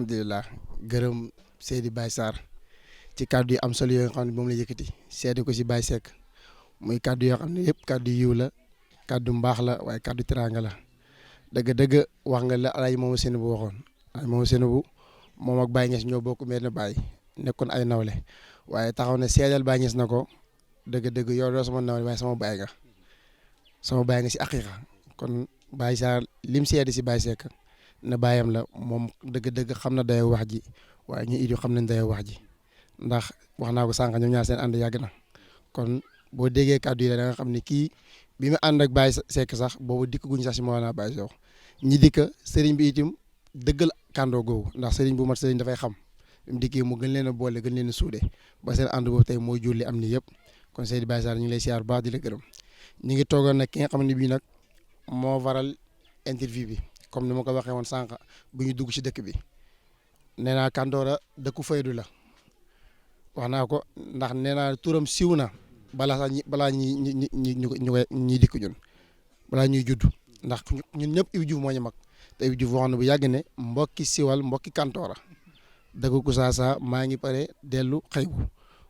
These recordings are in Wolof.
alhamdulilah gërëm Seydi Baye Sarr ci kàddu yi am solo yoo xam ne moom la yëkkati seede ko si Baye Seck muy kàddu yoo xam ne yëpp kàddu yiw la kàddu mbaax la waaye kàddu teraanga la dëgg-dëgg wax nga la Alaaji Mamadou Seynabou waxoon Alaaji Mamadou Seynabou moom ak Baye Niass ñoo bokk benn baay nekkoon ay nawle waaye taxaw ne seedal Baye Niass na ko dëgg-dëgg yow doo sama nawle waaye sama baay nga si aqiqa kon Baye Sarr lim seede si Baye Seck na baayam la moom dëgg-dëgg xam na dayoo wax ji waaye ñu it xam nañ dayoo wax ji ndax wax naa ko sànq ñoom ñaar seen ànd yàgg na kon boo déggee kàddu yi da nga xam ne kii bi mu ànd ak Baye Seck sax boobu dikk guñ sax si Mawlana Baye Sow ñi dikk sëriñ bi itam dëggal kàndoo googu ndax sëriñ bu mat sëriñ dafay xam bi mu dikkee mu gën leen a boole gën leen a suude ba seen ànd boobu tey mooy julli am ni yëpp kon Seydi Baye Sarr ñu ngi lay siyaar baax di la gërëm ñu ngi toogoon nag ki nga xam ne bii nag moo waral interview bi comme ni ma ko waxee woon sànq bu ñu dugg ci dëkk bi nee naa Kantoora dëkku faydu la wax naa ko ndax nee naa turam siw na balaa ñuy dikk ñun balaa ñuy judd ndax ñun ñëpp Ibou Diouf moo ñu mag te Ibou Diouf wax na bu yàgg ne mbokki siwal mbokki Kantoora dëkk Kusaasa maa ngi pare dellu xëybu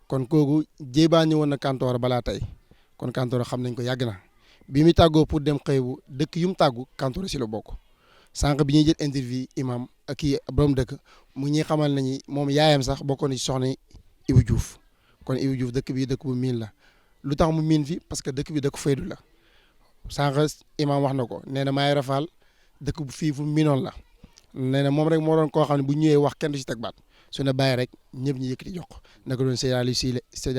kon kooku jéebaa ñëwoon na Kantoora balaa tey kon Kantoora xam nañ ko yàgg na bi mu tàggoo pour dem xëybu dëkk yu mu tàggu Kantoora si la bokk sànq bi ñuy jël interview imam ak kii borom dëkk mu ñuy xamal nañu moom yaayam sax bokkoon ci soxna Ibou Diouf kon Ibou Diouf dëkk bi dëkk bu miin la lu tax mu miin fi parce que dëkk bi dëkk faydu la sànq imam wax na ko nee na maay rafal dëkk bu fii fu miinoon la nee na moom rek moo doon koo xam ne bu ñëwee wax kenn du si teg baat su ne bàyyi rek ñëpp ñu yëkkati jox ko naka doon Seydi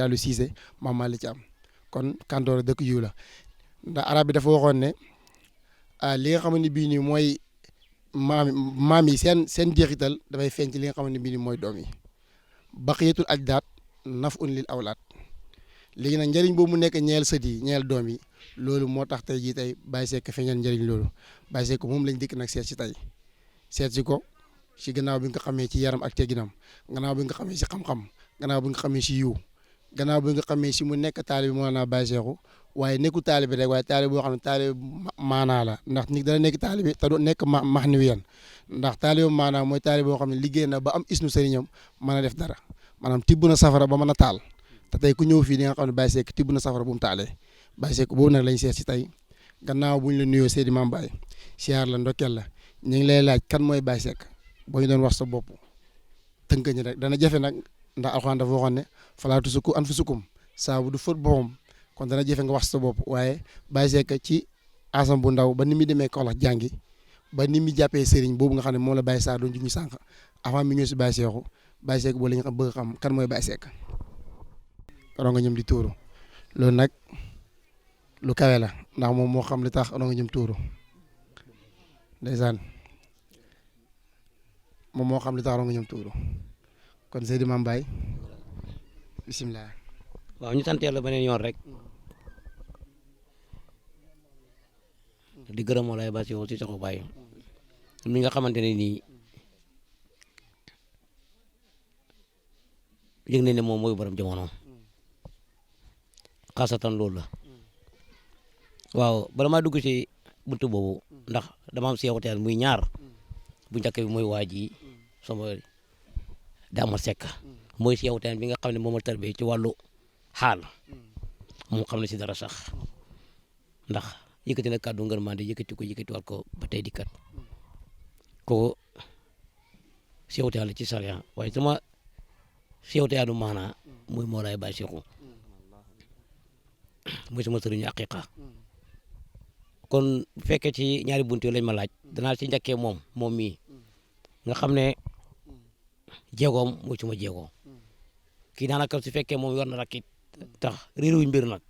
Aliou Cissé Mame Malick Thiam kon Kantoora dëkk yiw la ndax arab bi dafa waxoon ne li nga xam ne bii nii mooy maam yi seen jeexital dafay feeñ ci li nga xam ne bii nii mooy doom yi baqiyatul ajdaad naf'un lil awlaad léegi nag njëriñ boobu mu nekk ñeel sët yi ñeel doom yi loolu moo tax tey jii tey Baye Seck feeñal njëriñ loolu Baye Seck moom lañ dikk nag seet si tey seet si ko si gannaaw bi nga xamee ci yaram ak tegginam gannaaw bi nga xamee si xam-xam gannaaw bi nga xamee si yiw gannaaw bi nga xamee si mu nekk taalibe moo naa Baye Seck waaye nekku taalibe rek waaye taalibe boo xam ne taalibe maanaa la ndax nit dana nekk taalibe te du nekk mahniwiyan ndax taalibe maanaa mooy taalibe boo xam ne liggéey na ba am isnu sëriñam mën a def dara maanaam tibb na safara ba mën a taal te tey ku ñëw fii di nga xam ne Baye Seck tibb na safara bu mu taalee Baye Seck boobu nag lañ seet si tey gannaaw bu ñu la nuyoo Seydi Mame Baye siyaar la ndokkeel la ñu ngi lay laaj kan mooy Baye Seck boo ñu doon wax sa bopp tënk ñi rek dana jafe nag ndax alxuraan dafa waxoon ne falaa tuzakku anfusakum saabu du fóot boppam kon dana jafe nga wax sa bopp waaye Baye Seck ci asam bu ndaw ba ni muy demee Kaolack jàngi ba ni muy jàppee sëriñ boobu nga xam ne moom la Baye Sarr doon juñu sànq avant mi ñëw si Baye Seck boo la ñu xam bëgg xam kan mooy Baye Seck ronga ñëm di tuuru loolu nag lu kawe la ndax moom moo xam li tax ronga ñëm tuuru ndeysaan moom moo xam li tax ronga ñëm tuuru kon Seydi Mame Baye bisimilah. waaw ñu sant yàlla beneen yoon rek di gërëm Mawlaay Baye Sow si Soxna Baye mi nga xamante ne nii yëg nañ ne moom mooy borom jamono xaasatan loolu la waaw bala maa dugg ci buntu boobu ndax dama am seewateel muy ñaar bu njëkk bi mooy waa ji sama Dama Seck mooy seewateel bi nga xam ne moom la tarbee ci wàllu xaal moom xam ne si dara sax ndax yëkkati na kàddu ngërmande yëkkatiwaat ko ba tey di kat kooku seewateel la ci sariya waaye sama seewteelu maanaa muy Mawlaay Baye Sow muy sama sëriñu aqiqa kon bu fekkee ci ñaari buntu lañ ma laaj danaa ci njëkkee moom mii nga xam ne jéegoom mooy suma jéegoo kii daanaka su fekkee moom yor na rakit tax réeruñ mbir nag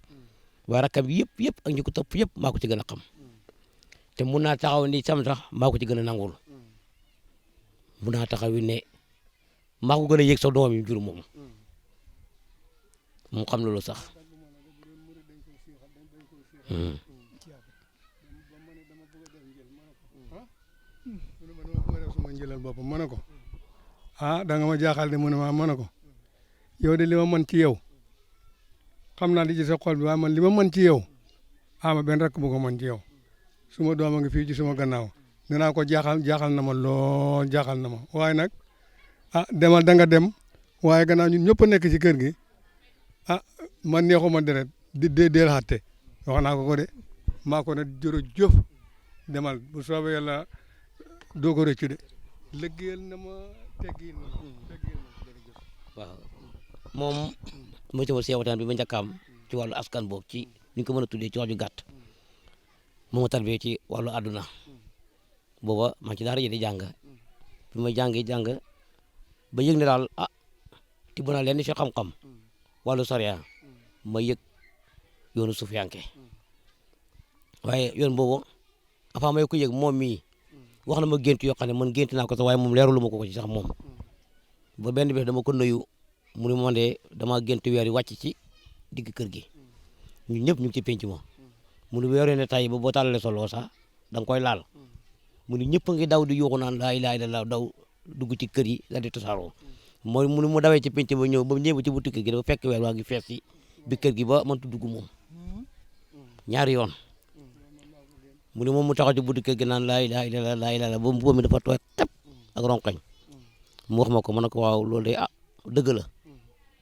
waaye rakkam yëpp ak ñi ko topp yëpp maa ko ci gën a xam te mun naa taxaw ni sam sax maa ko ci gën a nangul mun naa taxaw ne maa ko gën a yëg sa doom yi jur moom xam loolu sax suma njëlal boppam ma ne ko da nga ma jaaxal de mu ne ma ne ko yow de li ma mën ci yow xam naa di ci sa xol bi waaye man li ma mën ci yow ma benn rek bu ko mën ci yow suma doom a ngi fii ci suma gannaaw dinaa ko jaaxal na ma lool jaaxal na ma waaye nag demal da nga dem waaye gannaaw ñun ñëpp a nekk ci kër gi man neexuma deret deel xatte wax naa ko de maa ko ne jërëjëf demal bu soobee yàlla doo ko rëccu de liggéeyal na ma teggil na jërëjëf. waaw moom mooy sama Cheikh Waxtaan bi ma njëkkaam ci wàllu askan boobu ci ni ñu ko mën a tuddee ci wax ju gàtt moo ma tarbiyee ci wàllu àdduna booba maa ngi ci daara ji di jàng bi ma jàng ba yëg ne daal tibb naa leen ci xam-xam wàllu sariya ma yëg yoonu sufiyanke waaye yoon boobu avant may ko yëg moom mii wax na ma gént yoo xam ne man gént naa ko sax waaye moom leerulu ma ko ci sax moom ba benn bés dama ko nuyu mu ne ma de dama gént weer yi wàcc ci digg kër gi ñun ñëpp ñu ngi ci penc ma mu ne weeree ne tay ba boo tàllalee solo sax da nga koy laal mu ne ñëpp a ngi daw di yuuxu naan laa ilaaha illallaah daw dugg ci kër yi daal di tasaaroo mooy mu ne mu dawee ci penc ba ñëw ba mu ñëw ci buntu kër gi dafa fekk weer waa ngi fees ci bi kër gi ba mëntu dugg moom ñaari yoon mu ne moom mu taxaw ci buntu kër gi naan laa ilaaha illallaah laa ilaaha illallaah ba mu mi dafa tooy xepp ak ronkañ mu wax ma ko ma ne ko waaw loolu de dëgg la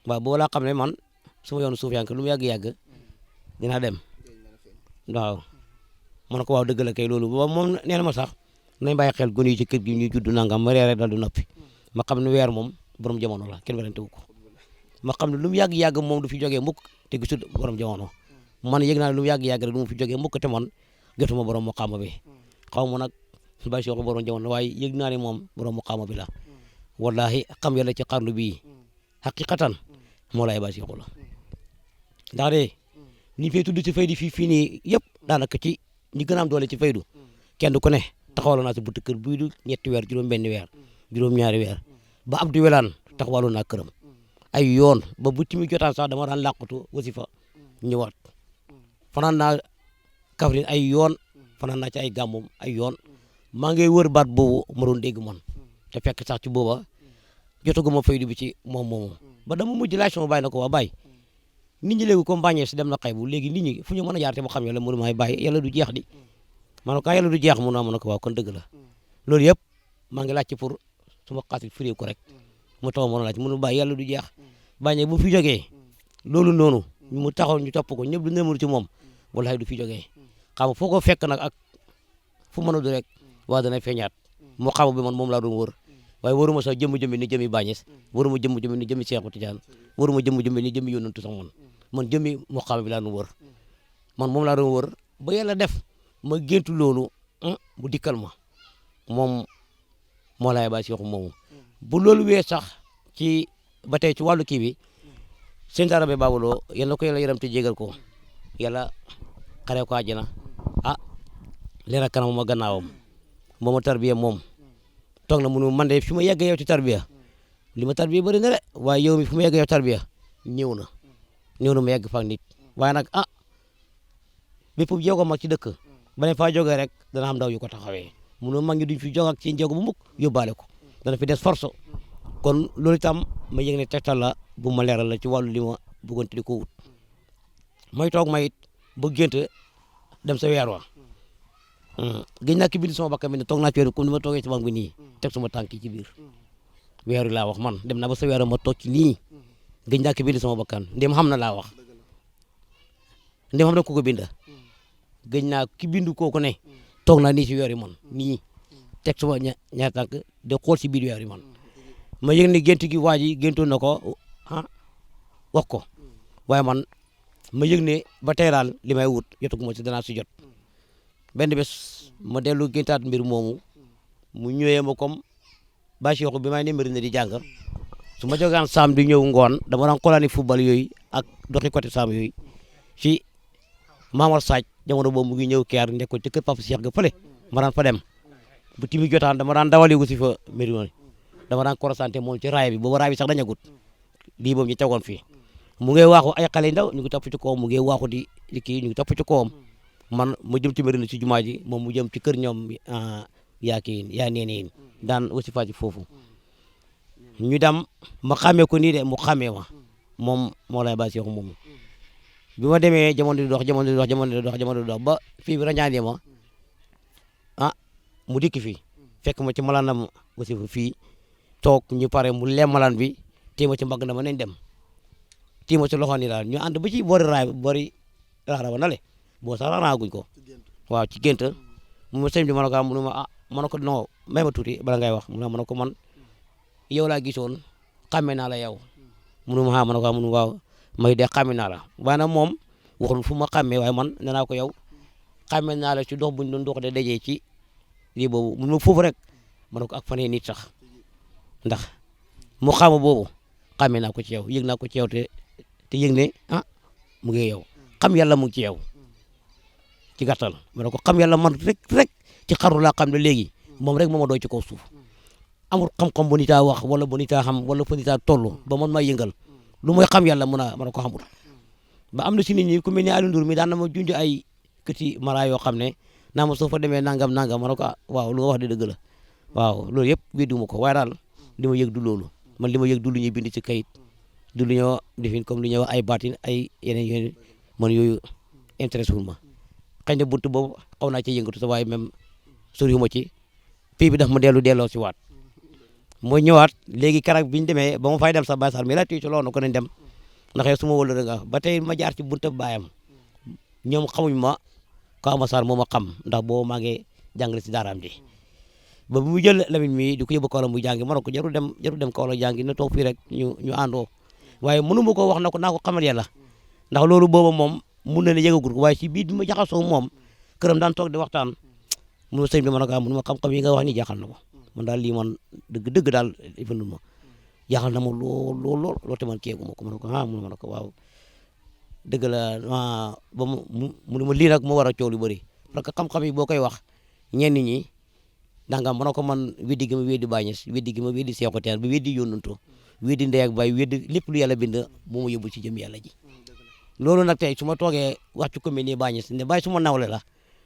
waaw boo laa xam ne man sama yoonu suuf yanke lu mu yàgg-yàgg dinaa dem waaw ma ne ko waaw dëgg la kay loolu boobu moom nee na ma sax nañ bàyyi xel gone yi ci kër gi ñuy judd nangam ma reere dal du noppi ma xam ne weer moom borom jamono la kenn werante wu ko ma xam ne lu mu yàgg-yàgg moom du fi jógee mukk te gisul borom jamono man yëg naa ne lu mu yàgg-yàgg rek du mu fi jógee mukk te man jotuma borom muqaama bi xaw ma nag bàyyi si waxu borom jamono waaye yëg naa ne moom borom muqaama bi la wallahi xam yàlla ci xarnu bii xaqiqatan moo lay bàyyi si waxu la ndax de ni fay tudd ci faydu fii nii yëpp daanaka ci ñi gën a am doole ci faydu kenn ku ne taxawaloon naa si buntu kër buy du ñetti weer juróom benn weer juróom ñaari weer ba Abdou Welaan taxawaloon naa këram ay yoon ba bu timi jotaan sax dama daan làqatu wasifa ñëwaat fanaan naa Kaffrine ay yoon fanaan naa ci ay gàmmum ay yoon maa ngi wër baat boobu ma doon dégg man te fekk sax ci booba jotaguma faydu bi ci moom moomu ba dama mujj laaj sama bàyyi na ko waa bàyyi nit ñi léegi comme bàññee si dem na xay bu léegi nit ñi fu ñu mën a jaar te mu xam yàlla mënu maay bàyyi yàlla du jeex di ma ne ko yàlla du jeex mun naa mën a ko waaw kon dëgg la loolu yëpp maa ngi laaj ci pour suma xaasit firi ko rek mu taxaw mën a laaj mënu bàyyi yàlla du jeex bàññee bu fi jógee loolu noonu mu taxaw ñu topp ko ñëpp du nemul ci moom wallahi du fi jógee xam foo ko fekk nag ak fu mën a du rek waa dana feeñaat moo xam bi man moom laa doon wër waaye waruma sax jëmm-jëmmi ni jëmi Bañes waruma jëmm-jëmmi ni jëmi Seexu Tijaan waruma jëmm-jëmmi ni jëmi yonantu sax man jëmi moo xam bi laa doon wër man moom laa doon wër ba yàlla def ma géntu loolu mu dikkal ma moom moo laay bàyyi si waxu moomu bu loolu wee sax ci ba tey ci wàllu kii bi seen dara be baawuloo yal na ko yàlla yaram te jégal ko yàlla xaree ko àjjana leeral kanam ma gannaawam moo ma tarbiya moom toog na munu man de fi ma yegg yow ci tarbiya li ma tarbiya bëri na de waaye yow mi fi ma yegg yow tarbiya ñëw na ma yegg fa nit waaye nag bépp jéego mag ci dëkk ba ne faa jógee rek dana am ndaw yu ko taxawee munu mag ñi duñ fi jóg ak ci jéego bu mukk yóbbaale ko dana fi des force kon loolu itam ma yëg ne tegtal la bu ma leeral la ci wàllu li ma bëggoon di ko wut may toog ma it ba gént dem sa weer wa gëj naa ki bind sama bakkan bi ne toog naa ci weer comme ni ma toogee ci banque bi nii teg sama tànk ci biir weer wi laa wax man dem naa ba sa weer ma toog ci nii gëj naa ki bind sama bakkan ndem xam na laa wax ndem xam na ku ko bind gëj naa ki bind kooku ne toog naa nii ci weer yi man nii teg sama ñaar tànk de xool ci biir weer yi man ma yëg ne gént gi waa ji géntoon na ko wax ko waaye man ma yëg ne ba tey daal li may wut jotaguma ci danaa si jot benn bés ma dellu géntaat mbir moomu mu ñëwee ma comme ba Cheikh bi may numéro ne di jàng su ma jógaan saam di ñëw ngoon dama daan xoolaani football yooyu ak doxi côté saam yooyu ci Mamar Sadj jamono boobu mu ngi ñëw keer nekkoon ci kër Papa Cheikh ga fële ma daan fa dem bu timi jotaan dama daan dawali wu si fa mbir dama daan korosante moom ci raay bi boobu raay bi sax dañagut lii boobu ñu tegoon fii mu ngi waaxu ay xale ndaw ñu ngi topp ci kawam mu ngi waaxu di kii ñu ngi topp ci kawam man mu jëm ci Médina ci jumaa ji moom mu jëm ci kër ñoom yaa neen daan aussi fa ci foofu ñu dem ma xàmmee ko nii de mu xàmmee ma moom moo lay bàyyi si wax moom bi ma demee jamono di dox ba fii bi rañaane ma mu dikk fii fekk ma ci malaanam aussi fii toog ñu pare mu lemmalaan bi téema ci mbagg na ma nañ dem téema ci loxo ni daal ñu ànd ba ci boori raay boori raara ba nale boo sax raaraaguñ ko waaw ci gént mu sëñ bi ma ne ko mu ne ma ah ma ne ko non may ma tuuti bala ngay wax mu ne ma ne ko man yow laa gisoon xàmme naa la yow mu ne ma ah ma ne ko mu ne waaw may de xàmme naa la waaye nag moom waxul fu ma xàmmee waaye man nee naa ko yow xàmme naa la ci dox buñ doon dox de dajee ci lii boobu mu ne foofu rek ma ne ko ak fanee nit sax ndax mu xama boobu xàmme naa ko ci yow yëg naa ko ci yow te yëg ne ah mu ngi yow xam yàlla mu ngi ci yow ci gàttal ma ne ko xam yàlla man rek ci xaru laa xam ne léegi moom rek moo ma doy ci kaw suuf amul xam-xam bu nit a wax wala bu nit a xam wala fu nit a toll ba man maa yëngal lu mooy xam yàlla mën a ko xamul ba am na si nit ñi ku mel ni Aliou Ndour mi daan na ma junj ay këti mara yoo xam ne naa ma soo fa demee nangam nangam ma ne ko ah waaw lu nga wax de dëgg la waaw loolu yëpp weddiwuma ko waaye daal li ma yëg du loolu man li ma yëg du lu ñuy bind ci kayit du lu ñoo defin comme lu ñuy wax ay baatin ay yeneen man yooyu intéressé wul ma xëy na buntu boobu xaw naa ci yëngatu sa waaye même soriwuma ci pii bi daf ma delloo si waat mooy ñëwaat léegi keroog bi ñu demee ba ma fay dem sax Baye Sarr mi la tii ci loolu ko nañ dem ndax yow su ma wëla nga ba tey ma jaar ci buntu baayam ñoom xamuñ ma ko Ama Sarr moo ma xam ndax boo maa ngi jàngale si daaraam di ba bu mu jël Lamine mi di ko yóbbu Kaolack mu jàngi ma ne ko jarul dem Kaolack jàngi na toog fii rek ñu àndoo waaye mënu ma ko wax na ko naa ko xamal yàlla ndax loolu booba moom mun na ne yëgagul ko waaye si biir bi ma jaxasoo moom këram daan toog di waxtaan munu sëñ bi ma ne ko mënu ma xam-xam yi nga wax ni jaaxal na ma man daal lii man dëgg daal ifandul ma jaaxal na ma lool te man kéegu ma ko ma ne ko ah ma ne ko waaw dëgg la ba mu ma lii nag moo war a coow lu bëri parce que xam-xam yi boo koy wax ñenn ñi danga ma ne ko man weddi gi ma weddi Baay Ñas weddi gi ma weddi Seexu Tijaan bi weddi yónnantu weddi ndey ak baay weddi lépp lu yàlla bind moo ma yóbbu ci jëm yàlla ji loolu nag tey su ma toogee wax ci commune nii Baay Ñas ne Baay su ma nawle la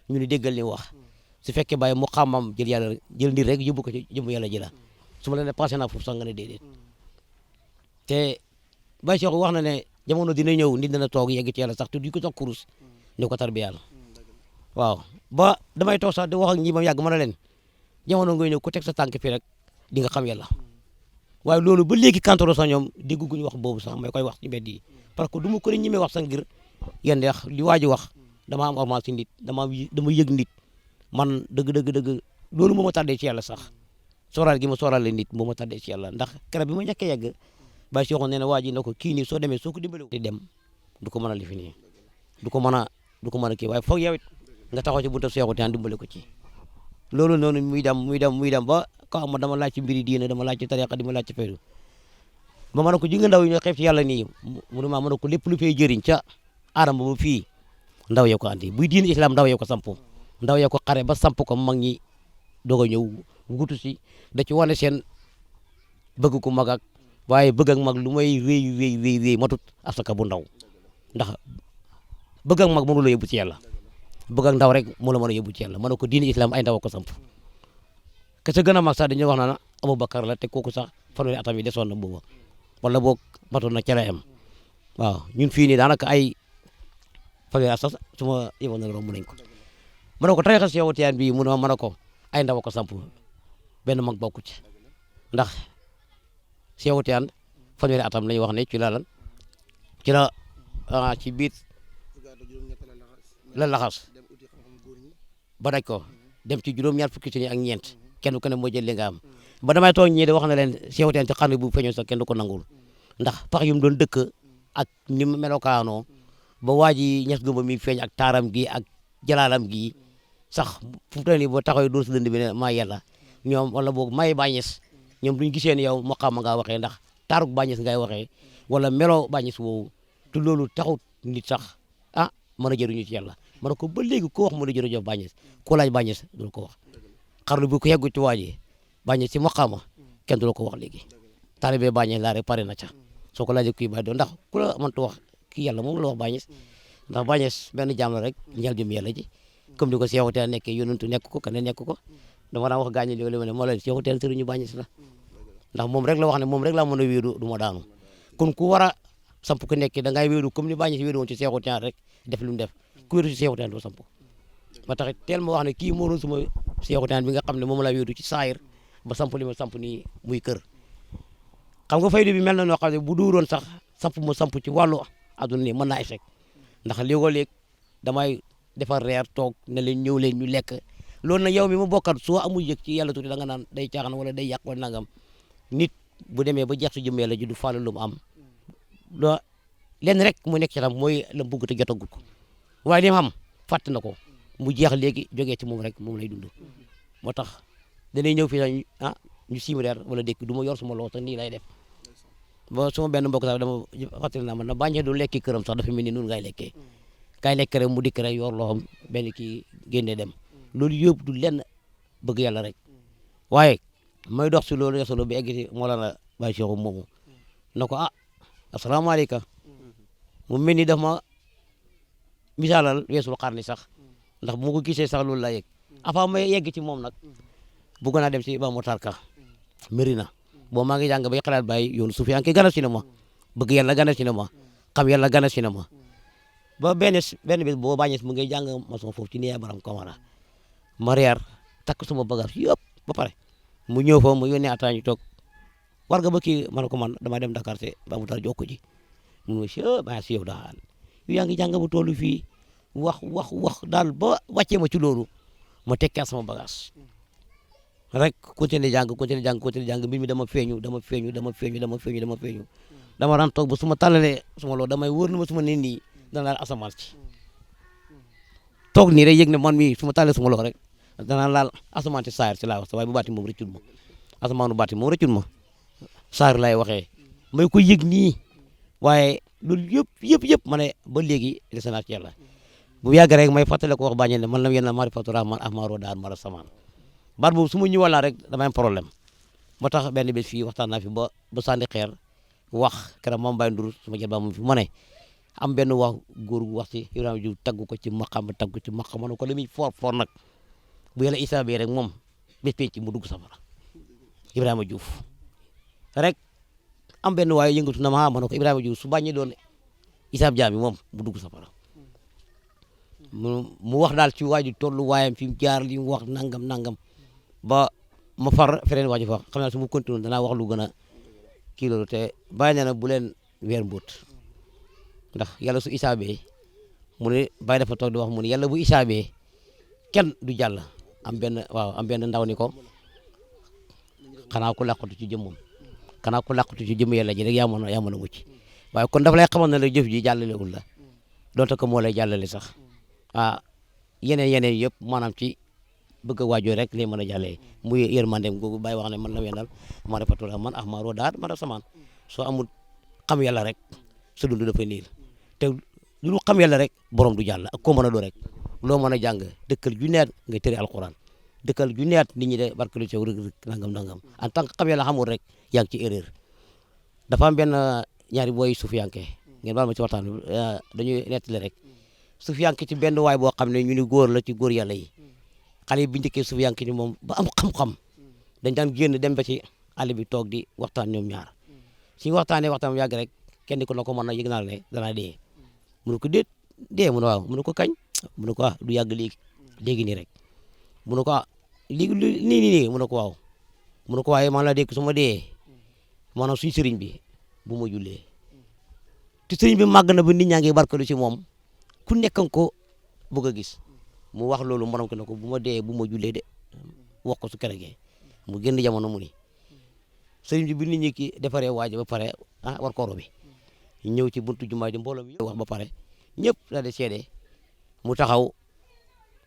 ñu ni déggal li wax su fekkee Baay mu xamam jël nit rek yóbbu ko ci jëm yàlla ji la su ma la ne passé naa foofu sax nga ne déedéet te Baay Seexu wax na ne jamono dina ñëw nit dana toog yegg ci yàlla sax te du ko sax kurus ne ko tarbiya la waaw ba damay toog sax di wax ak ñi ma yàgg mën a leen jamono ngay ñëw ku teg sa tànk fii rek di nga xam yàlla waaye loolu ba léegi kantoro sax ñoom dégguñu wax boobu sax may koy wax ci mbedd yi parce que du ma ko ñemee wax sax ngir yéen wax li waa ji wax dama am avance ci nit dama yëg nit man dëgg loolu moo ma tàddee ci yàlla sax sooraal gi ma sooraale nit moo ma tàddee ci yàlla ndax keroog bi ma njëkkee yegg Baye Cheikh nee na waa ji ne ko kii nii soo demee soo ko dimbale di dem du ko mën a lifi nii du ko mën a kii waaye foog yow it nga taxaw ci buntu Seexu Tijaan dimbale ko ci loolu noonu muy dem ba ko ma dama laaj ci mbiri diine dama laaj ci tariqa di ma laaj ci faydu ba ma ne ko ji nga ndaw yi ñoo xeeb ci yàlla nii mu ne ma ne ko lépp lu fay jëriñ ca aadama ba fii ndaw yee ko andi buy diine islam ndaw yee ko samp ndaw yee ko xare ba samp ko mag ñi doog a ñëw wutu si da ci wane seen bëgg ku mag ak waaye bëgg ak mag lu may wéy matut asaka bu ndaw ndax bëgg ak mag mënu la yóbbu ci yàlla bëgg ak ndaw rek moo la mën a yóbbu ci yàlla ma ne ko diine islam ay ndaw ko samp ke sa gën a mag sax dañuy wax naan Aboubacar la te kooku sax fanweeri atam yi desoon na booba wala boog matoon na ca la am waaw ñun fii nii daanaka ay fanweeri at sax su ma yemoon na romb nañ ko ma ne ko tarixa Seexu Tijaan bii mu ne ma ne ko ay ndaw ko samp benn mag bokku ci ndax Seexu Tijaan fanweeri atam lañu wax ne ci la lan ci la ci biir la laxas ba daj ko dem ci juróom-ñaar fukki ci ak ñeent kenn ku ne moo jël li nga am ba damay toog ñii de wax na leen Seexu Tijaan ci xarnu bu feeñoon sax kenn du ko nangul ndax pax yu mu doon dëkk ak ni mu melokaanoo ba waa ji ñes gumba mi feeñ ak taaram gi ak jalaalam gi sax fu mu toll nii boo taxawee dóor si dënd bi ne maa yàlla ñoom wala boog may Baay Ñas ñoom duñ gisee ne yow moo xam nga waxee ndax taarug Baay Ñas ngay waxee wala melo Baay Ñas woowu te loolu taxut nit sax mën a jëriñu ci yàlla ma ne ko ba léegi ko wax mën a jërëjëf Baay Ñas ko laaj Baay Ñas du la ko wax xarnu bu ko yeggu ci waa ji Baay Ñas ci maqaama kenn du la ko wax léegi taalibe Baay Ñas laa rek pare na ca soo ko laajee kuy Baay doon ndax ku la mënta wax kii yàlla moom la wax Baay Ñas ndax Baay Ñas benn jaam la rek ñeel jëm yàlla ji comme ni ko Seexu Tijaan nekkee yonentu nekk ko keneen nekk ko dama daan wax gaañu li ma ne moo la Seexu Tijaan sëriñu Baay Ñas la ndax moom rek la wax ne moom rek laa mën a wéeru du ma daanu kon ku war a samp ku nekk da ngay wéeru comme ni Baay Ñas wéeru woon ci Seexu Tijaan rek def lu mu def ku wéeru ci Seexu Tijaan doo samp ba tax teel ma wax ne kii moo doon suma Seexu Tijaan bi nga xam ne moom laa wéeru ci saayir ba samp li ma samp nii muy kër xam nga faydu bi mel na noo xam ne bu duuroon sax samp mu samp ci wàllu àdduna ni mën naa échec ndax léegoo-léeg damay defar reer toog ne leen ñëw leen ñu lekk loolu nag yow mi ma bokkat soo amul yëg ci yàlla tuuti da nga naan day caaxaan wala day yàq wala nangam nit bu demee ba jeex su jëm yàlla ji du fàll lu mu am loo lenn rek mu nekk ci tam mooy la bugg te jotagul ko waaye li mu xam fàtt na ko mu jeex léegi jógee ci moom rek moom lay dund moo tax danay ñëw fii sax ñu siim reer wala dékk du ma yor suma loxo sax nii lay def ba suma benn mbokk sax dama fàttali naa man na bàññee du lekki këram sax dafa mel ni noonu ngay lekkee kay lekk rek mu dikk rek yor loxoom benn kii génne dem loolu yëpp du lenn bëgg yàlla rek waaye may dox si loolu yasolo bi egg si Mawlana Baye Cheikh moomu na ko asalaamaaleykum mu mel ni daf ma misaalal weesul xaar ni sax ndax bu ma ko gisee sax loolu laa yegg avant may yegg ci moom nag bëgg naa dem si ba mu tarka Merina boo maa ngi jàng bay xalaat bàyyi yoonu suuf yaa ngi koy gana si ne ma bëgg yàlla gana si ne ma xam yàlla gana si ne ma ba benn bés boo bàññees mu ngay jàng maçon foofu ci Niya Baram Kamara ma reer takk suma bagage yëpp ba pare mu ñëw fa mu yónnee attaque ñu toog war nga ba kii ma ne ko man dama dem Dakar te ba mu tar jokko ji mu ne ma si yow daal yaa ngi jàng ba tollu fii wax daal ba wàccee ma ci loolu ma tekkaat sama bagage rek continuer jàng mbir mi dama feeñu dama ran toog ba su ma tàllalee suma loolu damay wóor na ma suma ne nii dana laal asamaan ci toog nii rek yëg ne man mii su ma tàllalee suma loolu rek dana laal asamaan ci saayir ci laa wax waaye bu baati moom rëccul ma asamaanu baati moom rëccul ma saayir laay waxee may ko yëg nii waaye loolu yëpp ma ne ba léegi des naa ci yàlla bu yàgg rek may fàttale ko wax bàññee ne man lam yenn marifatu rahman ahmaro daar mara samaan baat boobu su ma ñëwal rek damay am problème moo tax benn bés fii waxtaan naa fi ba sànni xeer wax keroog moom Baye Ndour su ma jël ba moom fi ma ne am benn wax góor gu wax ci Ibrahima Diouf taggu ko ci maqam ma ne ko la muy for nag bu yàlla Issa bee rek moom bés penc mu dugg safara Ibrahima Diouf rek am benn waaye yëngatu na ma ne ko Ibrahima Diouf su baññee doon Issa Diaby moom mu dugg safara mu wax daal ci waaju tollu waayam fi mu jaar li mu wax nangam ba ma far feneen waaju fa xam naa su ma continué danaa wax lu gën a kii loolu te bàyyi na bu leen weer mbóot ndax yàlla su Issa bee mu ne bàyyi dafa toog di wax mu ne yàlla bu Issa bee kenn du jàll am benn ndaw ni ko xanaa ku làqatu ci jëmmam xanaa ku làqatu ci jëmm yàlla ji rek yaa mën a mucc waaye kon dafa lay xamal ne la jëf ji jàllalewul la donte ko moo lay jàllale sax yeneen yëpp maanaam ci bëgg a waajoo rek lay mën a jàllee muy yërmandeem googu bàyyi wax ne man la weenal ma refatul man ahmaro daar ma samaan soo amul xam yàlla rek sa dund dafa niil te lu xam yàlla rek borom du jàll ak koo mën a doo rek loo mën a jàng dëkkal ju neet ngay tëri alquran dëkkal ju neet nit ñi de barkelu ci rëg nangam en tant que xam yàlla xamul rek yaa ngi ci erreur dafa am benn ñaari booy sufiyanke ngeen baal ma ci waxtaan bi dañuy nettali rek sufiyanke ci benn waay boo xam ne ñu ni góor la ci góor yàlla yi xale yi bi njëkkee sufiyanke ni moom ba am xam-xam dañ daan génn dem ba ci àll bi toog di waxtaan ñoom ñaar suñu waxtaanee waxtaan yàgg rek kenn ko na ko mën na yëg naa ne danaa dee mu ne ko déet dee mu ne waaw mu ne ko kañ mu ne ko du yàgg léegi nii rek mu ne ko léegi nii mu ne ko waaw mu ne ko waaye man la dégg su ma dee maanaam suñu sëriñ bi bu ma jullee te sëriñ bi màgg na ba nit ñaa ngi barkalu ci moom ku nekkan ko bëgg a gis mu wax loolu morom ko ne ko bu ma dee bu ma jullee de wax ko su keregee mu génn jamono mu ni sëriñ bi bi nit ñi ki defaree waaji ba pare war ko robi ñëw ci buntu jumaa ji mbooloo mi wax ba pare ñëpp daal di seede mu taxaw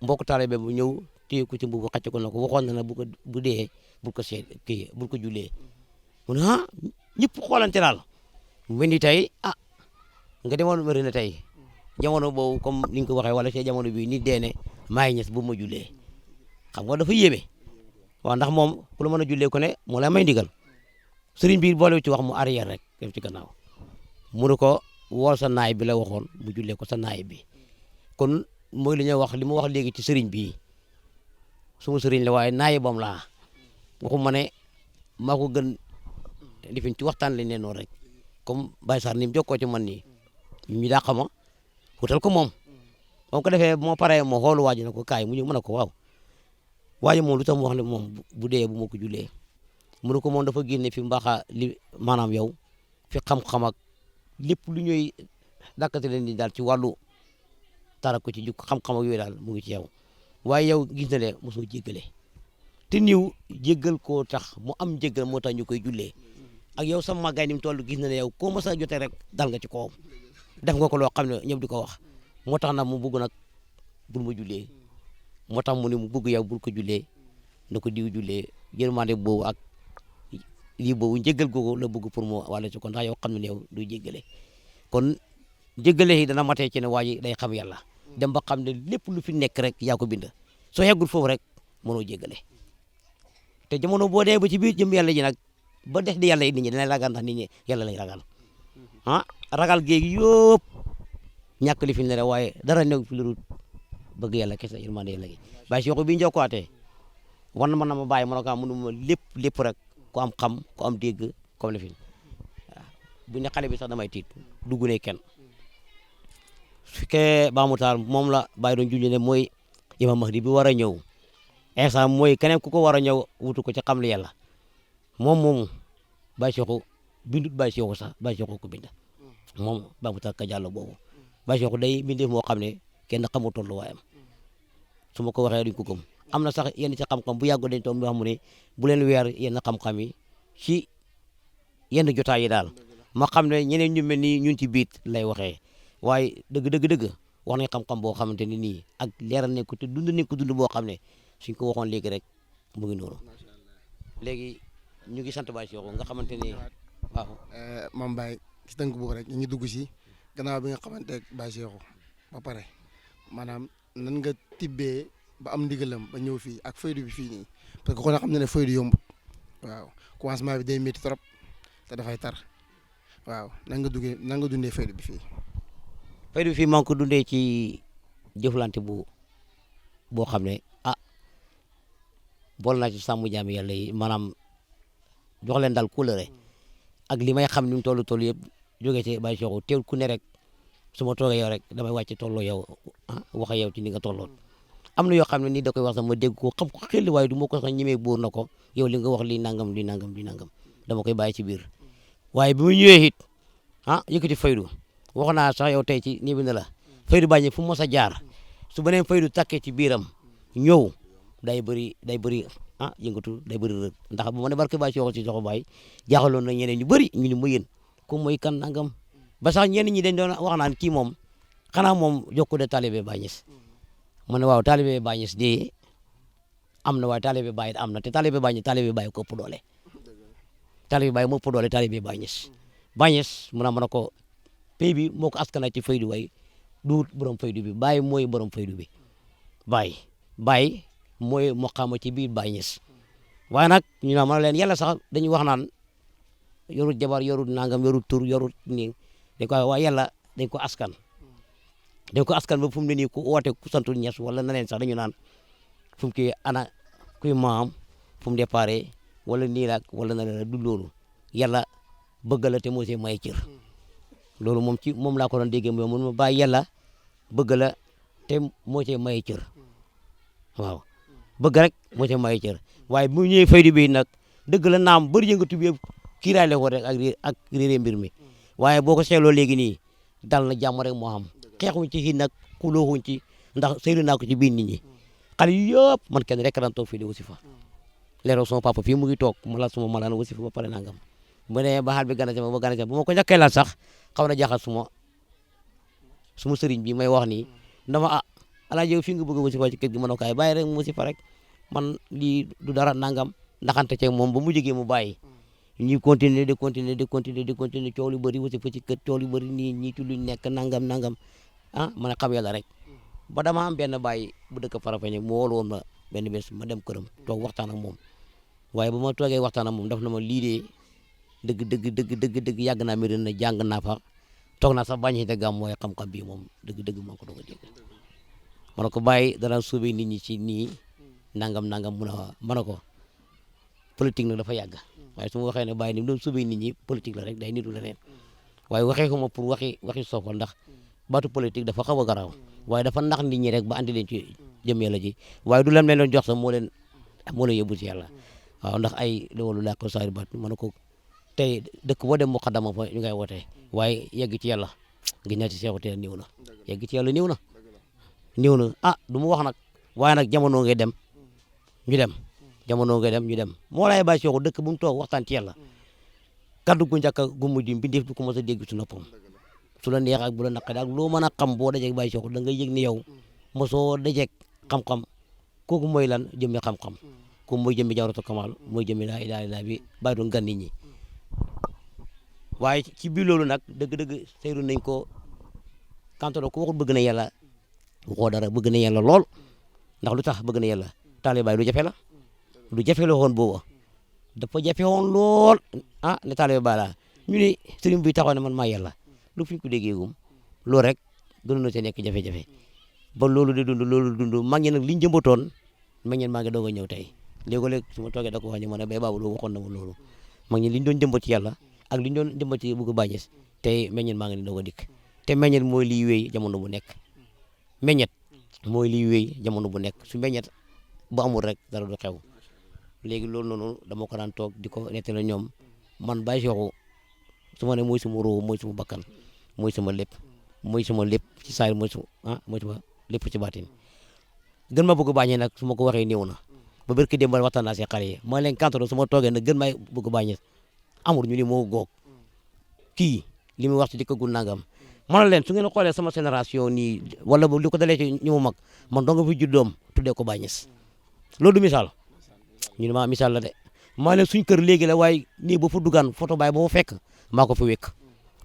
mbokk taalibe bu ñëw téye ko ci mbubu xacc ko na ko waxoon na bu dee bul ko seede kii bul ko jullee mu ne ñëpp xoolante daal mu mel ni tey nga demoon Merina tey jamono boobu comme ni nga ko waxee wala ci jamono bii nit dee ne maa ngi ñes bu ma jullee xam nga dafa yéeme waaw ndax moom ku la mën a jullee ko ne moo la may ndigal sëriñ bi boole ci wax mu arrière rek def ci gannaaw mu ne ko wool sa naay bi la waxoon mu jullee ko sa naay bi kon mooy li ñuy wax li mu wax léegi ci sëriñ bi suma sëriñ la waaye naay boom laa waxuma ne maa ko gën lifin ci waxtaan lañ ne noonu rek comme Baye Sarr ni mu jokkoo ci man nii ñu dàq ma wutal ko moom moom ko defee moo paree moo xoolu waaji na ko kaay mu ñëw mën a ko waaw waaji moom lu tax mu wax ne moom bu dee bu ma ko jullee mu ne ko moom dafa génne fi mbaaxa li maanaam yow fi xam-xam ak lépp lu ñuy dàkkate leen di daal ci wàllu tara ko ci jukk xam-xam ak yooyu daal mu ngi ci yow waaye yow gis na le mosoo jéggale te niw jéggal koo tax mu am jéggal moo tax ñu koy jullee ak yow sama màggaay ni mu toll gis na ne yow koo mos a jotee rek dal nga ci kawam def nga ko loo xam ne ñëpp di ko wax moo tax nag mu bëgg nag bul ma jullee moo tax mu ne mu bëgg yow bul ko jullee na ko diw jullee yërmande boobu ak lii boobu njéggal googu la bëgg pour mu wàlle ci ko ndax yow xam ne yow du jéggale kon jéggale yi dana matee ci ne waa ji day xam yàlla dem ba xam ne lépp lu fi nekk rek yaa ko bind soo yeggul foofu rek mënoo jéggale te jamono boo dee ba ci biir jëm yàlla ji nag ba def di yàlla yi nit ñi dinañ ragal ndax nit ñi yàlla lañ ragal ah ragal géegi yëpp ñàkk li fi ne rek waaye dara new fi lu bëgg yàlla kese yërmande yàlla gi bàyyi si yoxu bi njokkuwaatee war na mën na ma bàyyi mën a mënu ma lépp rek ku am xam ku am dégg comme le fi waaw bu ne xale bi sax damay tiit duggune kenn su fekkee Baamu Taal moom la bàyyi doon junj ne mooy imam Mahdi bi war a ñëw Isa mooy keneen ku ko war a ñëw wutu ko ci xam li yàlla moom Baye Cheikhou bindut Baye Cheikhou sax Baye Cheikhou ko bind moom Baamu Taal ka jàll boobu Baye Cheikhou day bindee moo xam ne kenn xamul tolluwaayam su ma ko waxee duñ ko gëm am na sax yenn ci xam-xam bu yàggul dañ toog ñu wax mu ne bu leen weer yenn xam-xam yi ci yenn jotaay yi daal ma xam ne ñeneen ñu mel ni ñun ci biit lay waxee waaye dëgg wax nañ xam-xam boo xamante ni nii ak leeral nañ ko te dund nañ ko dund boo xam ne suñ ko waxoon léegi rek mu ngi noonu léegi ñu ngi sant Baye Cheikhou nga xamante ni waaw. Mame Baye ci tënk boobu rek ñu ngi dugg si gannaaw bi nga xamante ne Baye Cheikhou ba pare maanaam nan nga tibbee ba am ndigalam ba ñëw fii ak faydu bi fii nii parce que kon xam na ne faydu yombut waaw commencement bi day métti trop te dafay tar waaw nan nga dundee faydu bi fii. faydu bi fii maa ngi ko dundee ci jëflante boo xam ne bool naa ci sàmm jaami yàlla yi maanaam jox leen daal couleur ak li may xam ni mu toll yëpp jógee ci Baye Cheikhou teewul ku ne rek su ma toogee yow rek damay wàcc tolloo yow wax ak yow ci ni nga tolloon am na yoo xam ne nii da koy wax sax ma dégg ko xam ko xel waaye du ma ko sax ñemee buur na ko yow li nga wax lii nangam dama koy bàyyi ci biir waaye bi mu ñëwee it yëkkati faydu wax naa sax yow tey ci nii bi ne la faydu bàññi fu mu mos a jaar su beneen faydu takkee ci biiram ñëw day bëri yëngatu day bëri rëg ndax bu ma ne barke Baye Cheikhou ci soxo Baye jaaxaloon na ñeneen ñu bëri ñu ni ma yéen ku mooy kan nangam ba sax ñenn ñi dañ doon wax naan kii moom xanaa moom jokku de talibé Baye Niass mu ne waaw talibé Baye Niass de am na waaye talibé Baye am na te talibé Baye ko ëpp doole talibé Baye moo ëpp doole talibé Baye Niass Baye Niass mu ne ko pay bi moo ko askana ci faydu way duut borom faydu bi Baye mooy borom faydu bi Baye mooy maqaama ci biir Baye Niass waaye nag ñu ne ma leen yàlla sax dañuy wax naan yorut jabar yorut nangam yorut tur yorut nii dañ ko waaye yàlla dañ ko askan ba fu mu ne nii ku woote ku santul Niass wala naneen sax dañu naan fu mu kii ana kuy maam fu mu déparé wala nii la wala na la du loolu yàlla bëgg la te moo see may cër loolu moom laa ko doon déggee moom mun ma bàyyi yàlla bëgg la te moo see may cër waaw bëgg rek moo see may cër waaye bu ñëwee faydu bi nag dëgg la naam bëri yëngatu bi yëpp kiiraay la ko rek ak réeré mbir mi waaye boo ko seetloo léegi nii dal na jàmm rek moo xam xeexuñ ci xiin nag xulooxuñ ci ndax sëylu naa ko ci biir nit ñi xale yu yëpp man kenn rek daan toog fii di wasifa leeroo sama papa fii mu ngi toog mu la suma malaan wasifa ba pare nangam bu ne ba xaal bi gana sama ba gana sama bu ma ko ñàkkee laal sax xaw na jaaxal suma sëriñ bi may wax nii dama alaaji fi nga bëgg a wasifa ci kër gi ma ne ko ay bàyyi rek mu wasifa rek man lii du dara nangam ndaxante ceeg moom ba mu jógee mu bàyyi ñuy continuer di continuer coow lu bëri wasifa ci kër coow lu bëri nii ñii ci luñ nekk nangam ma ne xam yàlla rek ba dama am benn bàyyi bu dëkk Farafeñe mu wóolu woon ma benn bés ma dem këram toog waxtaan ak moom waaye ba ma toogee waxtaan ak moom daf na ma lii de dëgg yàgg naa mbir na jàng naa fa toog naa sax bañ te gàmm mooy xam-xam bii moom dëgg moo ko doog a dégg ma ne ko bàyyi dana suubee nit ñi ci nii nangam mun a ma ne ko politique nag dafa yàgg waaye su ma waxee ne bàyyi ni mu doon suubee nit ñi politique la rek day nitu leneen waaye waxee ko ma pour waxi soofal ndax baatu politique dafa xaw a garaaw waaye dafa nax nit ñi rek ba andi leen ci jëm yàlla ji waaye du lam leen doon jox sax moo leen yóbbu ci yàlla waaw ndax ay loolu laa ko saari baat ma ne ko tey dëkk boo dem muqaddama fa ñu ngay wootee waaye yegg ci yàlla gi ñaa ci seexu teel néew na yegg ci yàlla néew na du mu wax nag waaye nag jamono ngay dem ñu dem jamono ngay dem ñu dem moo laay bàyyi seexu dëkk bu mu toog waxtaan ci yàlla kaddu gu njëkk gu mujj mbindeef du ko mos a dégg su noppam su la neex ak bu la naqari ak loo mën a xam boo dajeeg bàyyi seexu da ngay yëg ni yow mosoo dajeeg xam-xam kooku mooy lan jëmmi xam-xam kooku mooy jëmmi jawratu kamal mooy jëmmi laa ilaaha illallaah bi bàyyi doon gan nit ñi waaye ci biir loolu nag dëgg-dëgg seyru nañ ko kantoro ku waxul bëgg na yàlla waxoo dara bëgg na yàlla lool ndax lu tax bëgg na yàlla taalibaay lu jafe la woon booba dafa jafe woon lool ne taalibaay laa ñu ne sëriñ bi taxaw ne man maa yàlla lu fi ñu ko déggee gum loolu rek gënoon na see nekk jafe-jafe ba loolu di dund mag ñi nag liñ jëmbatoon mag ñi maa ngi doog a ñëw tey léegi-léeg su ma toogee da ko wax ñu ma ne bay baabu loolu waxoon na ma loolu mag ñi liñ doon jëmbat ci yàlla ak liñ doon jëmbat ci bugg bàññees tey meññet maa ngi ni doog a dikk te meññet mooy liy wéy jamono bu nekk meññet mooy liy wéy jamono bu nekk su meññet bu amul rek dara du xew léegi loolu noonu dama ko daan toog di ko nettali ñoom man Baye Cheikhou su ma ne mooy sama roo mooy sama bakkan mooy sama lépp ci saayir mooy sama lépp ci baatin gën ma bëgg bàññee nag su ma ko waxee néew na ba barki démb waxtaan naa si xale yi ma leen kantoro su ma toogee nag gën may bëgg bàññee amul ñu ni moo goog kii li muy wax ci dikkagul nangam man leen su ngeen xoolee sama génération nii wala li ko dalee ci ñu mu mag man dong fi juddoom tuddee ko bàññees loolu du misaal ñu ne ma misaal la de maa leen suñ kër léegi la waaye nii ba fa dugaan photo baay ba fa fekk maa ko fa wékk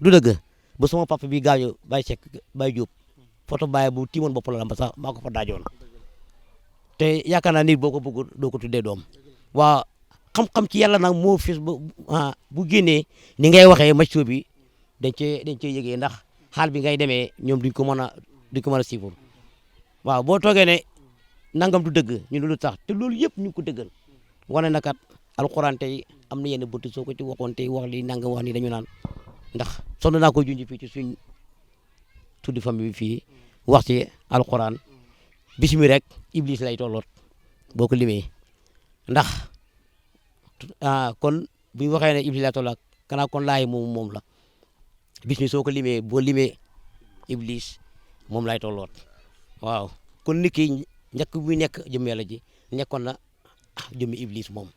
du dëgg ba sama papa bi gaañu Baye Seck Baye Diop photo baay bu tiimoon bopp la ba sax maa ko fa daajoon te yaakaar naa nit boo ko bëgg doo ko tuddee doom waa xam-xam ci yàlla nag moo fis bu génnee ni ngay waxee macho bi dañ cee yëgee ndax xaal bi ngay demee ñoom duñ ko mën a siifur waaw boo toogee ne nangam du dëgg ñu ne lu tax te loolu yëpp ñu ngi ko dëggal wane na kat alxuraan tey am na yenn bëtt soo ko ci waxoon tey wax li nangam wax ni dañu naan ndax sonn naa ko junj fii ci suñ tuddi famille bi fii wax ci alxuraan bis mi rek iblis lay tolloot boo ko limee ndax kon bu ñu waxee ne iblis lay tolloot kanaa kon laay moom la bis mi soo ko limee boo limee iblis moom lay tolloot waaw kon nit ki njëkk bu nekk jëm yàlla ji nekkoon na jëmmi iblis moom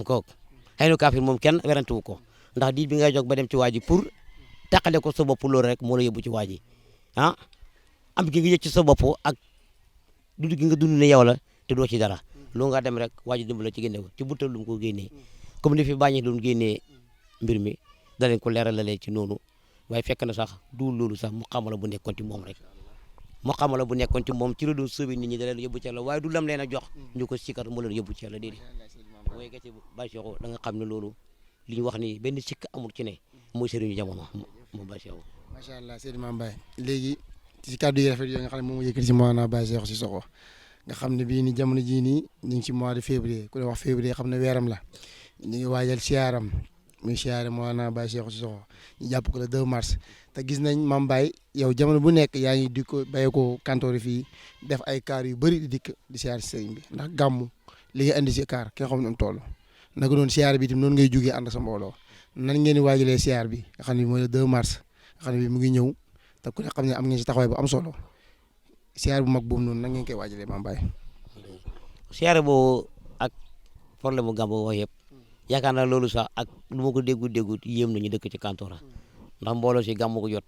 kooku xëy na kaafir moom kenn werante wu ko ndax diit bi ngay jóg ba dem ci waa ji pour taqale ko sa bopp loolu rek moo la yóbbu ci waa ji am gi nga yëg ci sa bopp ak dund gi nga dund ne yow la te doo ci dara loo nga dem rek waa ji dimbali la ci génne ko ci buntal lu mu ko génnee comme ni fi bàññi doon génnee mbir mi danañ ko leeralalee ci noonu waaye fekk na sax du loolu sax mu xamala bu nekkoon ci moom rek mu xamala bu nekkoon ci moom ci la doon sauver nit ñi da leen yóbbu ci yàlla waaye du lam leen a jox ñu ko sikkat mu leen yóbbu ci yàlla déedéet mooy gàcce Baye Cheikhou da nga xam ne loolu li ñu wax ni benn sikk amul ci ne mooy sëriñu jamono moom Baye Cheikhou. macha allah Seydou Mame Baye léegi ci kàddu yi rafet yooyu nga xam ne moom yëkkati si mois na Baye Cheikhou Cissokho nga xam ne bii ni jamono jii nii ñu ngi ci mois de février ku ne wax février xam ne weeram la ñu ngi waajal siyaaram muy siyaare mois na Baye Cheikhou Cissokho ñu jàpp ko le 2 mars te gis nañ Mame Baye yow jamono bu nekk yaa ngi di ko béye ko kantoori fii def ay kaar yu bëri di dikk di siyaare si sëriñ bi ndax gàmmu li nga indi si kaar ki nga xam ne am toll naka doon siyaar bi itam noonu ngay jógee ànd sa mbooloo nan ngeen di waajalee siyaar bi nga xam ne mooy le 2 mars nga xam ne bi mu ngi ñëw te ku ne xam ne am ngeen si taxawaay bu am solo siyaar bu mag boobu noonu nan ngeen koy waajalee Mame Baye. siyaare boobu ak problème mu gàmmu wax yëpp yaakaar naa loolu sax ak lu ma ko déggu yéem nañu dëkk ci Kantoora ndax mbooloo si gàmmu ko jot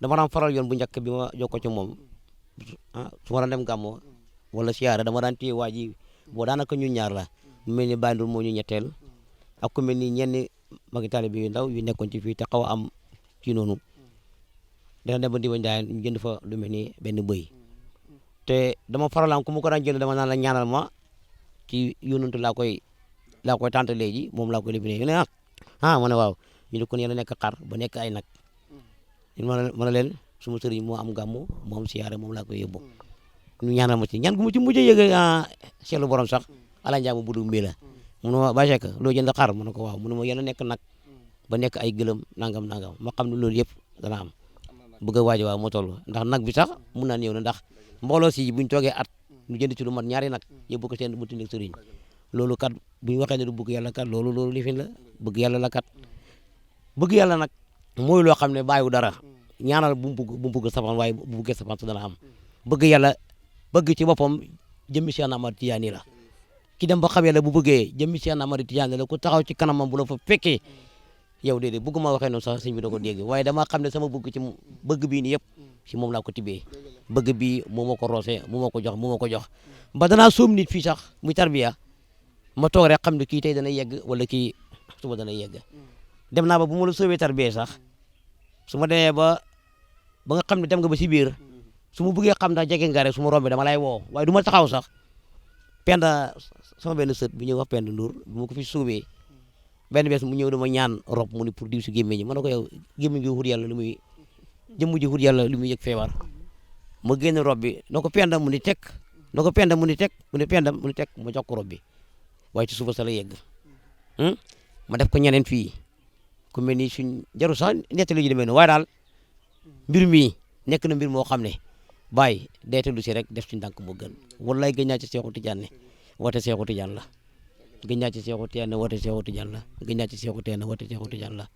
dama daan faral yoon bu njëkk bi ma jokkoo ci moom su ma daan dem gàmmu wala siyaare dama daan téye waa ji boo daanaka ñun ñaar la mu mel ni Baye Ndour moo ñu ñetteel ak ku mel ni ñenn magi taalibe yu ndaw yu nekkoon ci fii te xaw a am ci noonu dana dem ba Ndiba Ndiaye ñu jënd fa lu mel ni benn bëy te dama faralaan ku mu ko daan jënd dama naan la ñaanal ma ci yónnantu laa koy tànt léegi moom laa koy libi ne ma ne waaw ñu ne kon yéen a nekk xar ba nekk ay nag ma ne leen suma sëriñ moo am gàmmu moo am siyaare moom laa koy yóbbu ñu ñaanal ma ci ñaan gu mu ci mujjee yëg seetlu borom sax ala njaamu budu mbii la mu ne ma Baye Cheikh loo jënd xar mu ne ko waaw mu ne ma yéen a nekk nag ba nekk ay gëlëm nangam ma xam ne loolu yëpp dana am bëgg a waaj waaw moo toll ndax nag bi sax mun naa ñëw na ndax mbooloo si buñ toogee at ñu jënd ci lu mat ñaari nag yóbbu ko seen buntu nekk sëriñ loolu kat bu ñu waxee ne du bëgg yàlla kat loolu lifin la bëgg yàlla la kat bëgg yàlla nag mooy loo xam ne bàyyiwu dara ñaanal bu mu bëgg safaan waaye bu bëggee safaan su dana am bëgg yàlla bëgg ci boppam jëmmi Cheikh Ahmad Tidiane la ki dem ba xam yàlla bu bëggee jëmmi Cheikh Ahmad Tidiane la ku taxaw ci kanamam bu la fa fekkee yow déedéet bëgguma waxee noonu sax sëñ bi da ko dégg waaye dama xam ne sama bëgg ci bëgg bii nii yëpp ci moom laa ko tibbee bëgg bii moo ma ko roosee moo ma ko jox ba danaa soom nit fii sax muy tarbiya ma toog rek xam ne kii tey dana yegg wala kii suba dana yegg dem naa ba bu ma la soobee tarbiya sax su ma demee ba nga xam ne dem nga ba si biir su ma bëggee xam ndax jege nga rek su ma rombee dama lay woo waaye du ma taxaw sax penda sama benn sët bu ñuy wax Penda Ndour bu ma ko fi suubee benn bés mu ñëw dama ñaan rob mu ni pour diw si gémmiñ ma ne ko yow gémmiñ gi wut yàlla lu muy jëmm ji wut yàlla lu muy yëg feebar ma génn rob bi na ko penda mu ni teg na ko penda mu ni teg mu ni penda mu ni teg ma jox ko rob bi waaye ci suba sa la yegg ma def ko ñeneen fii ku mel ni suñ jaru sax nettali ju demee noonu waaye daal mbir mi nekk na mbir moo xam ne bàyyi deetalu si rek def ci ndànk moo gën wallaay gëj naa ci Seexu Tijaan ne woote Seexu Tijaan la gëj naa ci Seexu Tijaan ne woote Seexu Tijaan la gëj naa ci Seexu Tijaan ne woote Seexu Tijaan la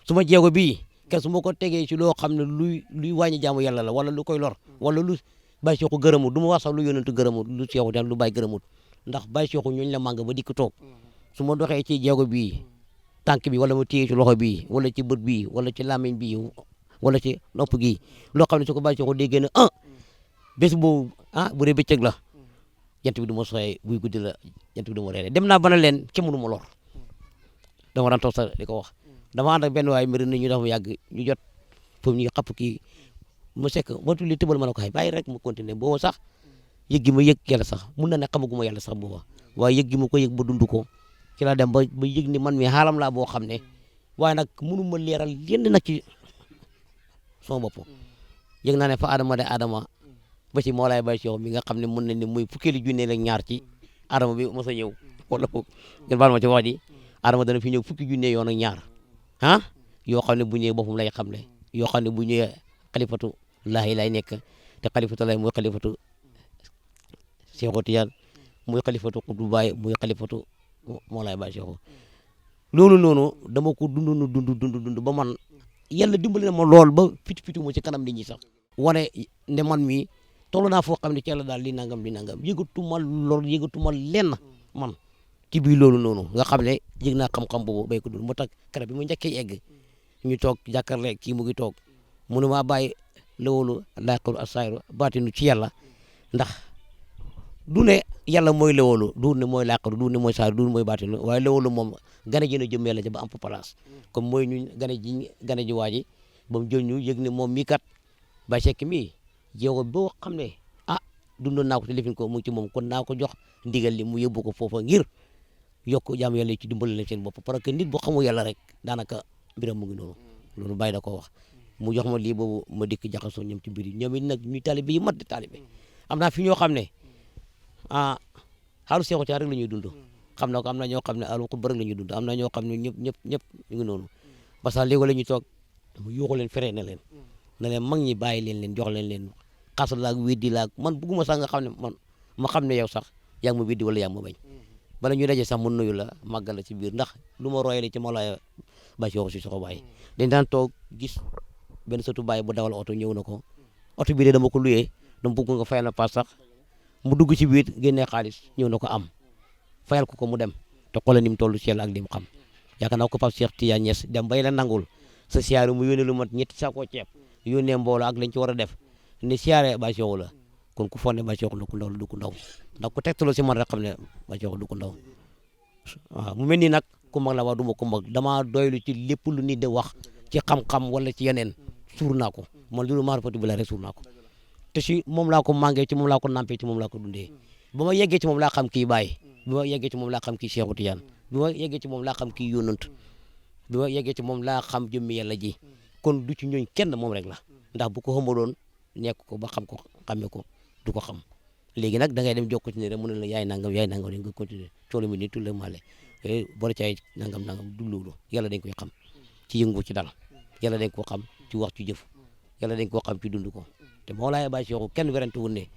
su ma jéego bii kenn su ma ko tegee ci loo xam ne luy wàññi jaamu yàlla la wala lu koy lor wala lu bàyyi Seexu gërëmut du ma wax sax lu yonentu gërëmut lu Seexu Tijaan lu bàyyi gërëmut ndax bàyyi Seexu ñooñu la màng ba dikk toog su ma doxee ci jéego bii tànk bi wala ma téye ci loxo bii wala ci bët bii wala ci làmmiñ bii wala ci nopp gi loo xam ne su ko bàyyi Seexu déggee ne bés boobu bu dee bëccëg la jant bi du ma soxee buy guddi la jant bi du ma reere dem naa bana leen kenn mënu ma lor dama daan toog sax di ko wax dama ànd ak benn waay mbir ni ñu dafa yàgg ñu jot foofu ñu xapp kii mu sekk motu li tëbal ma ne ko xay bàyyi rek mu continuer booba sax yëg gi ma yëg yàlla sax mun na ne xamaguma yàlla sax booba waaye yëg gi ma ko yëg ba dund ko ci la dem ba yëg ni man mi xaalam laa boo xam ne waaye nag mënu ma leeral yenn nag ci sama bopp yëg naa ne fa Adama de Adama ba ci moo laay bay Seexu mi nga xam ne mën na ni muy fukkeeli junne la ñaar ci Adama bi mos a ñëw wala ngeen baal ma ci wax ji Adama dana fi ñëw fukki junne yoon ak ñaar yoo xam ne bu ñëwee boppam lay xam ne yoo xam ne bu ñëwee xalifatu laahi lay nekk te xalifatu laahi muy xalifatu Seexu Tijaan muy xalifatu Xutbu Baay muy xalifatu moo laay bay Seexu loolu noonu dama ko dund ba man yàlla dimbali na ma lool ba fitu mu ci kanam nit ñi sax wane ne man mi toll naa foo xam ne ci yàlla daal li nangam yëgatuma lor yëgatuma lenn man ci biir loolu noonu nga xam ne yëg naa xam-xam boobu béy ko dund moo tax keroog bi mu njëkkee egg ñu toog jàkkaarloo kii mu ngi toog mu ne maa bàyyi lawolu laqul asayru baatinu ci yàlla ndax du ne yàlla mooy lawolu du ne mooy laqul du ne mooy sayru du ne mooy baatinu waaye lawolu moom gane ji na jëm yàlla ja ba am place comme mooy ñu gane ji waa ji ba mu jël ñu yëg ne moom mii kat Baye Seck mii jéego boo xam ne dundoon naa ko te lifin ko mu ngi ci moom kon naa ko jox ndigal li mu yóbbu ko foofa ngir yokk jaam yàlla ci dimbali leen seen bopp parce que nit boo xamul yàlla rek daanaka mbiram mu ngi noonu loolu Baye da koo wax mu jox ma lii boobu ma dikk jaxasoo ñoom ci mbir yi ñoom it nag ñu taalibe yi mat di taalibe am naa fi ñoo xam ne xaaru Seexu Tijaan rek la ñuy dund xam na ko am na ñoo xam ne alu ko bëri la ñuy dund am na ñoo xam ne ñëpp ñu ngi noonu parce que léegi la ñuy toog dama yuuxu leen fere na leen mag ñi bàyyi leen jox leen xas laag weddi laag man bëgguma sax nga xam ne man ma xam ne yow sax yaa ngi ma weddi wala yaa ngi ma bañ bala ñuy daje sax mu nuyu la màggal la ci biir ndax lu ma royale ci Mawlaay Baye Seexu si soxo Baye dañ daan toog gis benn sëtu Baye bu dawal oto ñëw na ko oto bi de dama ko luyee dama bëgg nga fayal na paas sax mu dugg ci biir génnee xaalis ñëw na ko am fayal ko mu dem te xoolal ni mu toll ci yàlla ak li mu xam yaakaar naa ko Pape Cheikh Tidiane Niass dem bay la nangul sa siyaare mu yónnee lu mat ñetti saako ceeb yónnee mbooloo ak lañ ci war a def ne siyaare Baye Seexu la kon ku fonne Baye Seexu la ku ndaw la du ku ndaw ndax ku tegtaloo si man rek xam ne Baye Seexu du ku ndaw waaw mu mel ni nag ku mag la wax du ma ku mag damaa doylu ci lépp lu nit de wax ci xam-xam wala ci yeneen suur naa ko man loolu maarifatu bi la rek suur naa ko te si moom laa ko màngee ci moom laa ko nampee ci moom laa ko dundee ba ma yeggee ci moom laa xam kii Baye bi ma yeggee ci moom laa xam kii Seexu Tijaan bi ma yeggee ci moom laa xam kii yónnant bi ma yeggee ci moom laa xam jëmmi yàlla ji kon du ci ñooñ kenn moom rek la ndax bu ko xamaloon nekk ko ba xam ko xamee ko du ko xam léegi nag da ngay dem jokko ci ne rek mu ne la yaay nangam rek nga continuer coolu mi ni tulle male bor ci ay nangam du loolu yàlla dañ koy xam ci yëngu ci dal yàlla dañ ko xam ci wax ci jëf yàlla dañ koo xam ci dund ko te Mawlaay Baye Seexu kenn werante wu ne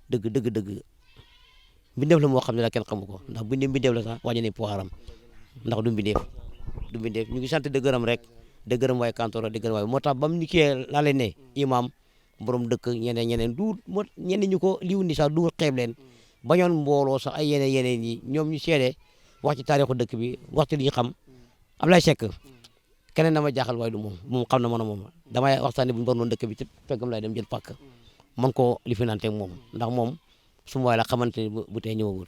dëgg mbindeef la moo xam ne la kenn xamu ko ndax bu ne mbindeef la sax wàññi ne pouvoiram ndax du mbindeef ñu ngi sant de gërëm rek de gërëm waaye kantoor de gërëm waaye moo tax ba mu ni kii laa leen ne imam borom dëkk ñeneen du moo ñeneen ñu ko liw ni sax du xeeb leen bañoon mbooloo sax ay yeneen yi ñoom ñu seede wax ci taarixu dëkk bi wax ci li ñu xam Ablaye Seck keneen dama jaaxal waaye du moom xam na man a moom damay waxtaanee bu ñu boroon dëkk bi ci feggam lay dem jël pàkk man koo li fi nante moom ndax moom suma waay la xamante ni bu tey ñëwagul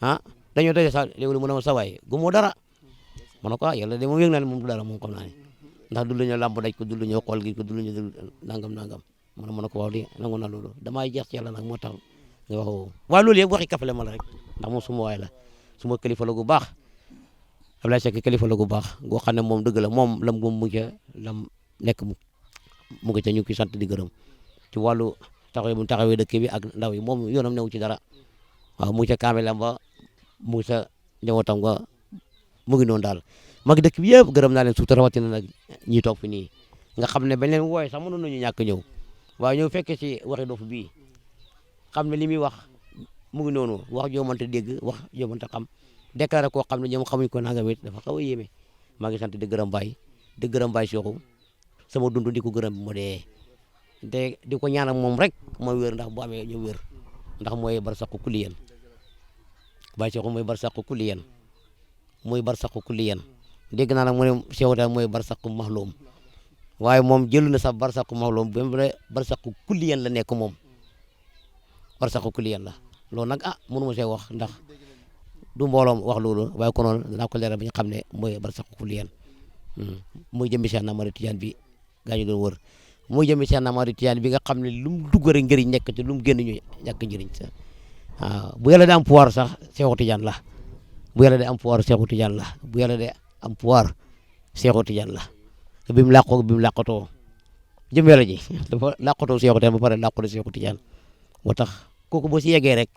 ah dañoo daje sax léegi mu ne ma sa waay gumoo dara ma ne ko yàlla de moom yëg naa ne moom du dara moom xam naa ne ndax du lu ñu làmb daj ko du lu ñu xool gi ko du lu ñu nangam ma ne ko waaw di nangu na loolu damaa jeex ci yàlla nag moo tax nga wax woo waaye loolu yëpp waxi kafale ma la rek ndax moom suma waay la suma kilifa la gu baax Ablaye Seck kilifa la gu baax goo xam ne moom dëgg la moom lam moom mu ca lam nekk mu ngi ca ñu ngi sant di gërëm ci wàllu taxawee bu taxawee dëkk bi ak ndaw yi moom yoonam newu ci dara waaw mu ngi ca kaamelam ba mu ngi sa njabootam nga mu ngi noonu daal mag dëkk bi yëpp gërëm naa leen suuta rawatina nag ñi toog fi nii nga xam ne bañ leen wooye sax mënoon nañu ñàkk ñëw waaye ñëw fekkee ci waxi dof bii xam ne li muy wax mu ngi noonu wax joo mënta dégg wax joo mënta xam déclaré koo xam ne ñoom xamuñ ko nangam it dafa xaw a yéeme maa ngi sant di gërëm Baye Cheikhou sama dund di ko gërëm bi ma dee te di ko ñaanal moom rek mooy wér ndax bu amee ñu wér ndax mooy barsaqu kulliyan Baye Cheikhou mooy barsaqu kulliyan dégg naa nag mu ne Cheikhou daal mooy barsaqu maxloom waaye moom jëlu na sax barsaqu maxloom ba mu ne barsaqu kulliyan la nekk moom barsaqu kulliyan la loolu nag mënu ma see wax ndax du mbooloom wax loolu waaye konoon danaa ko leeral ba ñu xam ne mooy barsaqu kulliyan muy jëmmi Cheikh Ahmadou Tidiane bi gaa ñu doon wër muy jëmmi Cheikh Ahmadou Tidiane bi nga xam ne lu mu dugg rek njëriñ nekk ci lu mu génn ñu ñàkk njëriñ sa waaw bu yàlla de am pouvoir sax Cheikhou Tidiane la bu yàlla de am pouvoir Cheikhou Tidiane la bu yàlla de am pouvoir Cheikhou Tidiane la bi mu làqatoo jëm yàlla ji dafa làqatoo Cheikhou Tidiane ba pare làqatoo Cheikhou Tidiane moo tax kooku boo si yeggee rek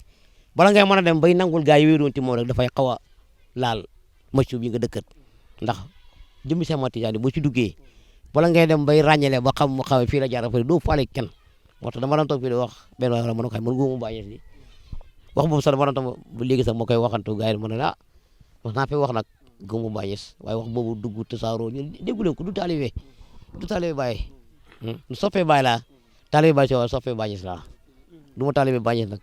bala ngay mën a dem bay nangul gaa yi wéeroon ci moom rek dafay xaw a laal maccu bi nga dëkkat ndax jëmmi Cheikh Ahmadou Tidiane boo ci duggee wala ngay dem bay ràññale ba xam fii la jaar fa doo faale kenn moo tax dama doon toog fii di wax benn waay mën ko mën gumu bàyyi ni wax boobu sax dama doon toog ba léegi sax moo koy waxantu gars yi ma ne wax naa fi wax nag gumu bàyyi waaye wax boobu dugg tasaaroo ñu déggu leen ko du taalibe bàyyi du soppee bàyyi laa taalibe bàyyi si waaye soppee bàyyi laa du ma taalibe bàyyi nag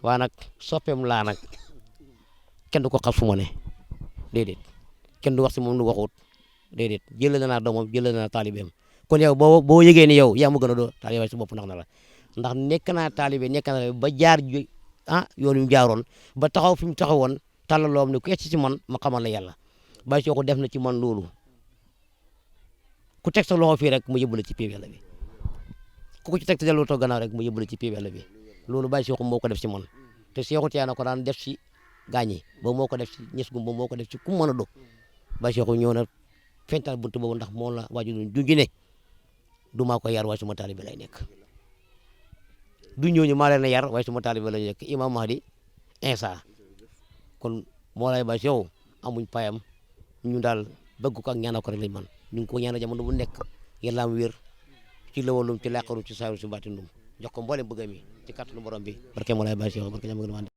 waaye nag soppeem laa nag kenn du ko xam fu ma ne déedéet kenn du wax si moom lu waxut déedéet jëlee naa doomam jëlee naa taalibeem kon yow boo yëgee ni yow yaa ma gën a doo taalibe si bopp nax na la ndax nekk naa taalibe nekk naa ba jaar yoon yu mu jaaroon ba taxaw fi mu taxawoon tàllaloom ne ku yegg ci man ma xamal la yàlla Baye Cheikhou def na ci man loolu ku teg sa loxo fii rek mu yëbbale ci péeb yàlla bi ku ko ci teg te delloo gannaaw rek mu yëbbale ci péeb yàlla bi loolu Baye Cheikhou moo ko def ci man te Cheikhou Tidiane ko daan def ci gaañi ba moo ko def ci ñes gum ba moo ko def ci ku mën a do Baye Cheikhou ñëw na fental buntu boobu ndax moom la waaju doon junj ne du maa ko yar waaye suma taalibe lay nekk du ñooñu maa leen a yar waaye suma taalibe lay nekk Imam Mahdi Insa kon moo lay Baye Cheikhou amuñ payam ñu daal bëgg ko ak ñaanal ko rek lañ man ñu ngi ko ñaanal jamono bu nekk yàlla am wér ci lawalum ci làqaru ci saaru ci baatinum jox ko mboolem bëgg mi ci kàttanu borom bi barke moo lay Baye Cheikhou barke